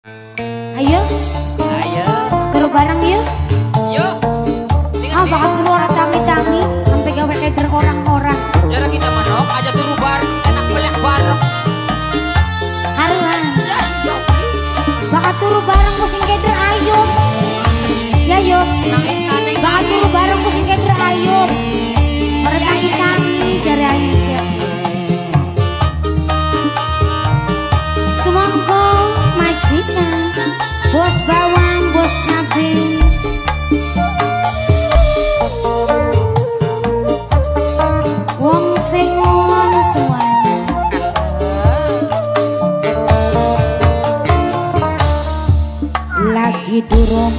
Ayo. Ayo. Turu bareng yuk. Yuk. Ah, bakal turu ora tangi-tangi sampai gawe keder orang-orang. Jarak kita manok aja turu bareng, enak melek bareng. Karuan. Ya iya. Bakal turu bareng pusing keder ayub. Ya yuk. Bakal turu bareng pusing keder ayub. Ora tangi-tangi jare ayub ya. Sumangga majikan, bos bawang, bos cabe. Wong sing ngono suwana. Lagi durung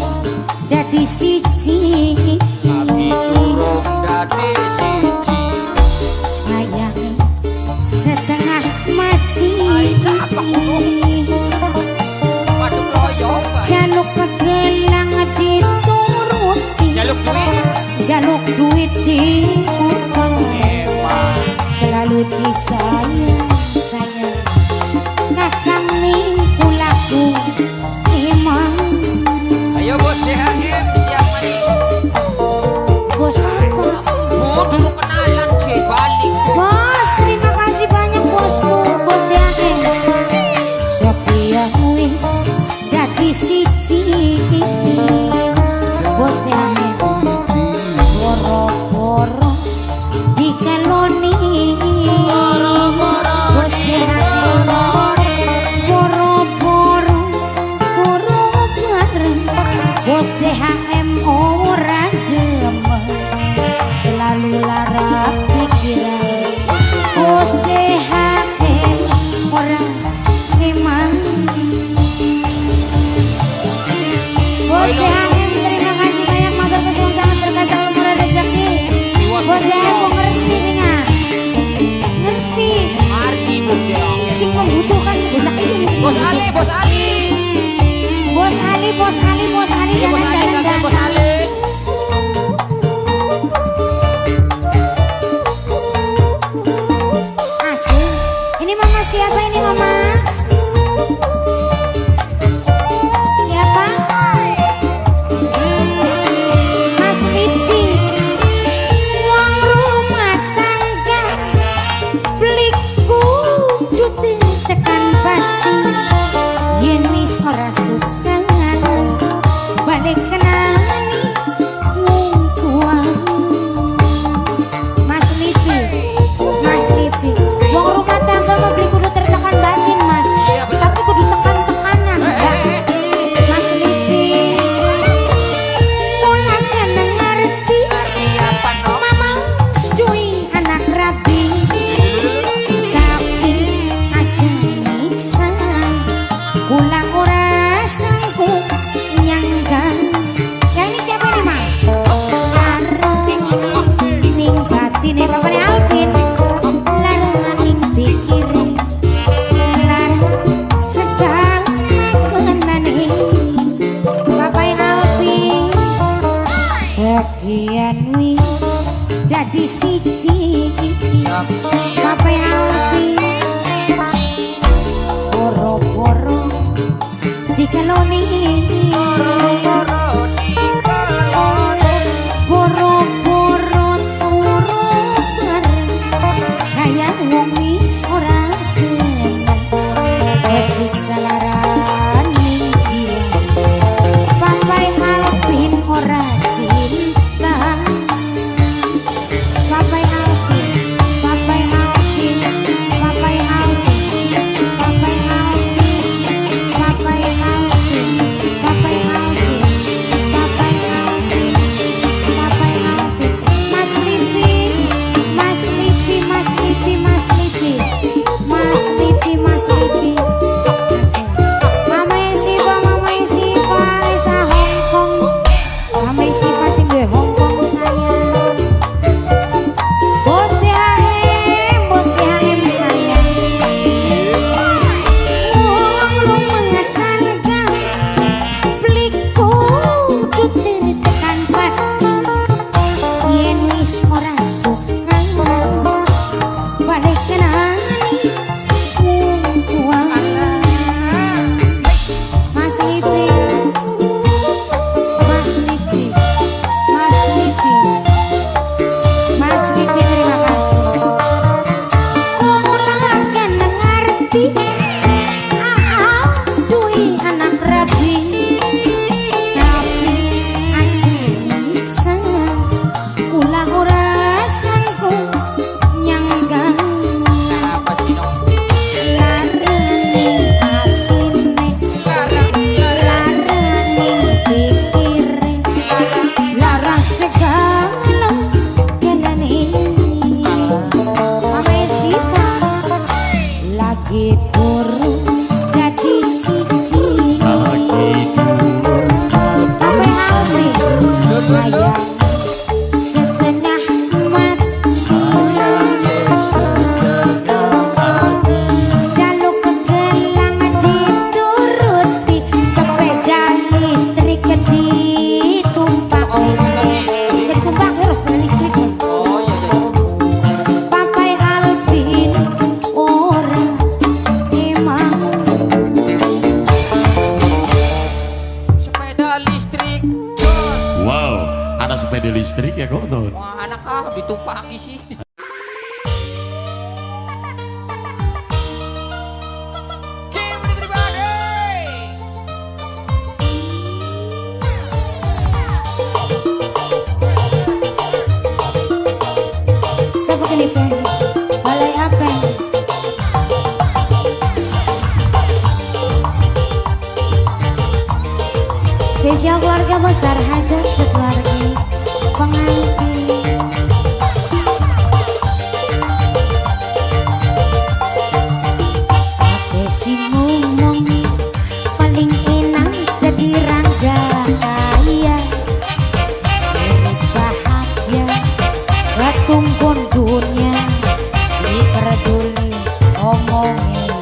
dadi siji. Lagi durung dadi siji. Sayang setengah mati. Jaluk pegelang dituruti, jaluk duit, jaluk duit diutang, selalu disayang sayang. Kakang niku laku emang. Ayo bos DHM siapa nih? Bos apa? Oh, dulu kenalan C balik. Bos, terima kasih banyak bosku, bos DHM. Sophia wis dadi siji. Bos DHM. Boro-boro dikeloni. Bos DHM. Boro-boro turu bareng. Bos DHM ora demen, selalu lara pikiran. Bos DHM ora emang. Bos DHM terima kasih banyak, matur kesuwun sangat berkah selalu murah rezeki. Bos DHM kok ngerti nih nga? Ngerti. Ngerti bos DHM. Sing membutuhkan bocah ini. Bos Ali, bos Ali. Bos Ali, bos Ali, bos Ali, Bos Ali, danan, bos Ali. Asik. Ini mama siapa ini mama? Siapa? Mas Lipi. Wong rumah tangga beli kudu tekan batin. Yen wis ora suka balik kenani wong tua. Mas Lipi, Mas Lipi, wong rumah tangga mau beli kudu tertekan batin mas, Iya, bener. tapi kudu tekan-tekanan ya. Mas Lipi, kula kena ngerti, Ngerti apa no? mama sedui anak rabi, tapi aja nyiksa, kula ora sanggup nyangka. Yang ini siapa ini mas? Lara ning batine bapakne Alvin, lara ning pikire, lara sebab kenane bapake Alvin. Sekian wis dadi siji, bapake Alvin. Boro-boro dikeloni, Boro-boro dikeloni. boro-boro turu bareng, kaya wong wis ora seneng. Kesiksa larane jiwa, papai Alvin ora cinta. Papai Alvin, papai Alvin, papai Alvin, papai Alvin, papai Alvin, papai Alvin, papai Alvin, papai Alvin. Mas Lipi, Mas Lipi, Mas Lipi, Mas Lipi, Mas Lipi, Mas Lipi. Asik. listrik ya kok non. Wah, anak ah ditumpaki sih. Siapa kini balai apa? Spesial keluarga besar hajat sekeluarga pengantin. Aku sing ngomong paling enak dadi rangga kaya, bahagia ketungkon dunia diperduli omongin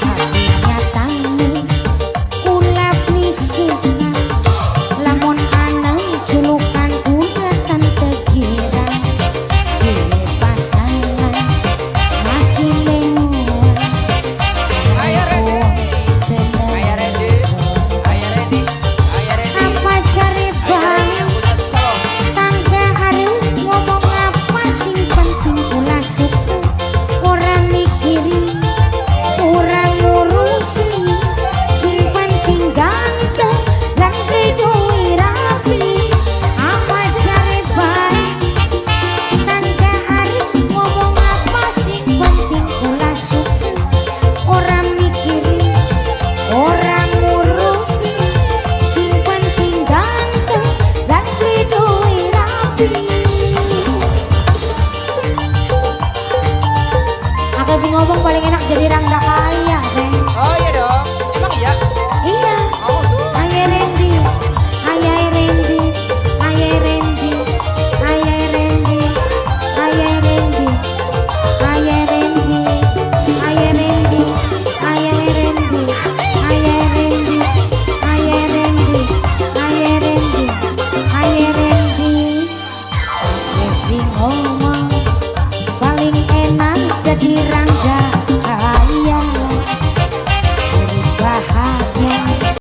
tapi nyatane kula misuka lamun ana julukan unatan tegiran dhewe pasangan masih lenguan. Ayo ready. Ayo ready. Ayo ready. Ayo ready. Apa cari bang Yang punya solo. tangga arep ngomong apa sing penting kula suka ora mikiri ora ngurusi sing penting ganteng lan duwe rapi. Apa jare bae tangga arep ngomong apa sing penting kula suka ora mikiri ora ngurusi sing penting ganteng lan duwe rapi. Aku sih ngomong paling enak jadi rangda kaya, Beng. Oh iya dong. Emang iya? Iya. Oh tuh. Ayah Randy, ayah Randy, ayah Randy, ayah Randy, ayah Randy, ayah Randy, ayah Randy, ayah Randy, ayah Randy, ayah Randy, ayah Randy, ayah Randy. Aku sih ngomong